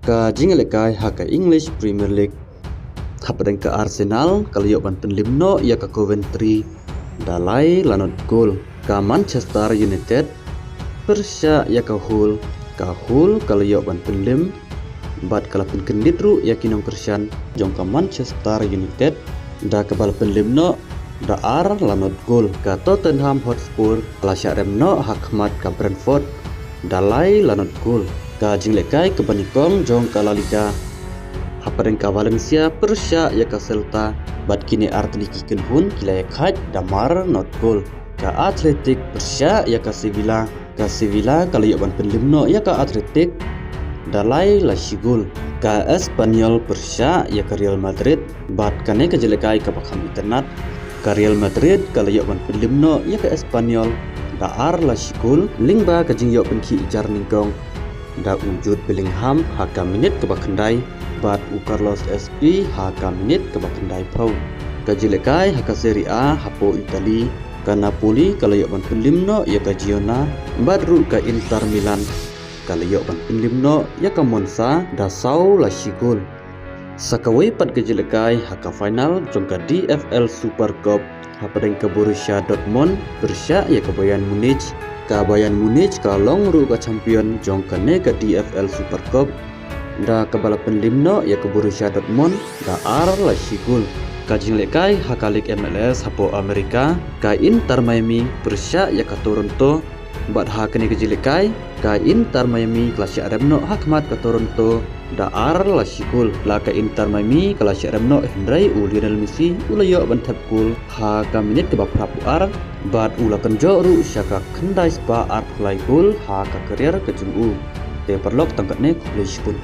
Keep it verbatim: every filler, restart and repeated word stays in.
Ka jingïalehkai ha ka English Premier League, hapdeng ka Arsenal ka la ïoh ban pynliem noh ïa ka Coventry da lai la nod gol. Ka Manchester United pyrshah ïa ka Hull, ka Hull ka la ïoh ban pynliem bad ka la pynkyndit ruh ïa ki nongkyrshan jong ka Manchester United da kaba la pynliem noh da ar la nod gol. Ka Tottenham Hotspur ka la shah rem noh ha khmat ka Brentford da lai la nod gol. Ka jingïalehkai kaba nyngkong jong ka La Liga, hapdeng ka Valencia pyrshah ïa ka Celta bad kine ar tylli ki kynhun ki la ïakhaid da mar nod gol. Ka Athletic pyrshah ïa ka Sevilla, ka Sevilla ka la ïoh ban pynliem noh ïa ka Athletic da lai la shi gol. Ka Espanyol pyrshah ïa ka Real Madrid bad kane ka jingïalehkai kaba kham itynnad, ka Real Madrid ka la ïoh ban pynliem noh ïa ka Espanyol da ar la shi gol lyngba ka jingïoh pynkhih jar nyngkong da u Jude Bellingham ha ka minit kaba khyndai bad u Carlos Espi ha ka minit kaba khyndai phew. Ka jingïalehkai ha ka Serie A hapoh Italy, ka Napoli ka la ïoh ban pynliem noh ïa ka Girona bad ruh ka Inter Milan ka la ïoh ban pynliem noh ïa ka Monza da saw la shi gol. Sa kawei pat ka jingïalehkai ha ka final jong ka D F L Super Cup, hapdeng ka Borussia Dortmund pyrshah ïa ka Bayern Munich. Ka Bayern Munich ka long ruh ka champion jong kane ka D F L Super Cup da kaba la pynliem noh ïa ka Borussia Dortmund da ar la shi gol. Ka jingïalehkai ha ka League M L S hapoh Amerika, ka Inter Miami pyrshah ïa ka Toronto bad ha kane ka jingïalehkai ka Inter Miami ka la shah rem noh ha khmat ka Toronto da ar la shi gol. La ka Inter Miami ka la shah rem noh hynrei u Lionel Messi u la ïoh ban thep gol ha ka minit kaba phra phew ar bad u la kynjoh ruh sha ka khyndai spah ar phew lai gol ha ka career ka jong u. Te paralok, tang katne, khublei shibun.